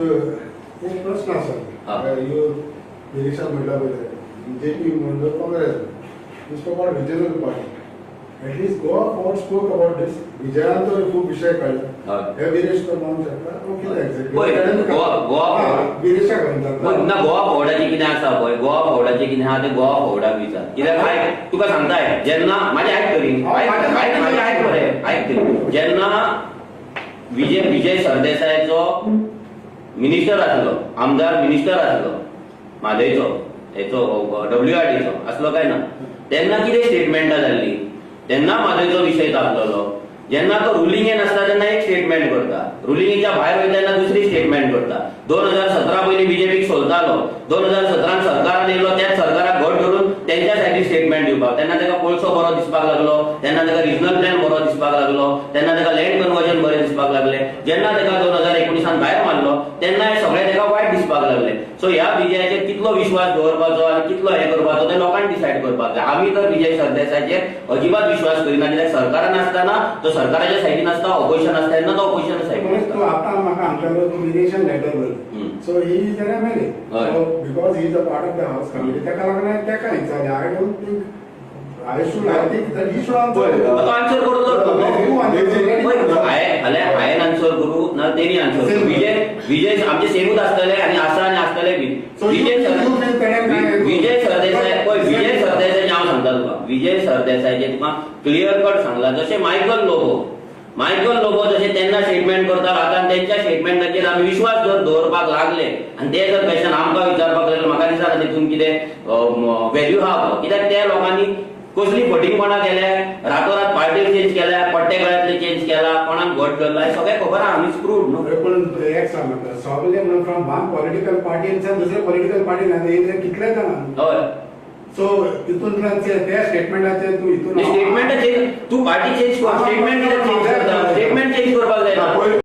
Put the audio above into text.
एक प्रश्न आसा, ह्यो विरेशान म्हणला पळय, बीजेपी म्हणून Congress, you spoke about regional party. At least Goa Forward spoke about this. विजयान तर खूब विशय काडले. हे विरेश तर म्हणूंक शकता, कितें? पळय, गोवा विरेशाक म्हणटा. ना, गोवा फॉरवर्डाचें कितें आसा पळय, गोवा फॉरवर्डाचें कितें आहा तें गोवा फॉरवर्डाक विचार. कित्याक आयक, तुका सांगता, जेन्ना म्हाजें आयक तरी, आयक आयक, म्हाजें आयक मरे, आयक तरी. जेन्ना विजय सरदेसायाचो मिनिस्टर आसलो, आमदार मिनिस्टर आसलो, म्हादयचो हेचो डब्ल्यूआरडीचो आसलो काय ना, तेन्ना कितें स्टेटमेंटां जाल्ली? तेन्ना म्हादयचो विशय तापलेलो. जेन्ना तो रुलिंगेन आसता तेन्ना एक स्टेटमेंट करता, रुलिंगेच्या भायर वयता तेन्ना दुसरी स्टेटमेंट करता. 2017 पयलीं बीजेपीक सोलतालो, 2017 सरकारान येयलो, त्याच सरकाराक घट धरून तेंच्या सायडीन स्टेटमेंट दिवपाक. तेन्ना ताका कोळसो बरो दिसपाक लागलो, तेन्ना ताका रिजनल प्लॅन बरो दिसपाक लागलो, तेन्ना ताका लँड कन्वर्जन बरें दिसपाक लागले. जेन्ना ताका 2019 भायर मारलो तेन्ना हे सगळे ताका वायट दिसपाक लागले. सो ह्या विजयाचेर कितलो विश्वास दवरपाचो आनी कितलो हे करपाचो ते लोकांनी डिसायड करपाक जाय. आमी तर विजय सरदेसायाचेर अजिबात विश्वास करिना, कित्याक सरकारान आसतना तो सरकाराच्या सायडीन आसता, ऑपोजिशन आसता तेन्ना तो ऑपोजिशना सायडीन तूं आसता. आतां म्हाका सांगलेलो, तूं विरेशान लेटर बरयलें. So he is an MLA. So because he is a part of the house committee, ताका लागून हांवें ताका विचारलें. I don't think I should, I think that he should answer. तो आन्सर करतलो. हांवें फाल्यां हांवें आन्सर करूं ना तेणी आन्सर करूं, विजय विजय आमचे सेमूच आसतले आनी आसा आनी आसतले बी. विजय सरदेसाय पळय, विजय सरदेसाय, हांव सांगता तुका, विजय सरदेसायचे तुका क्लियर कट सांगला. जशें मायकल लोबो, मायकल लोबो जशें तेन्ना स्टेटमेंट करता, आतां तेंच्या स्टेटमेंटाचेर आमी विश्वास जर दवरपाक लागले आनी ते जर क्वेश्चन आमकां विचारपाक लागले, म्हाका दिसना तितून कितें व्हॅल्यू आहा. कित्याक त्या लोकांनी कसली फटींगपणां केल्या, रातोरात पार्टी चेंज केल्या, पट्टे गळ्यांतले चेंज केला, कोणाक घट धरला, हें सगळें खबर आहा. आमी प्रूव्ड न्हू. पूण एक सांग म्हाका, सगळे म्हणून फ्रॉम वन पॉलिटिकल पार्टी दुसरे पॉलिटिकल पार्टी कितले जाणां. सो तितूंतल्यान ते स्टेटमेंटाचे तूं हितून स्टेटमेंट चेंज, तूं पार्टी चेंज कर, स्टेटमेंट कित्याक चेंज करता? स्टेटमेंट चेंज करपाक जायना.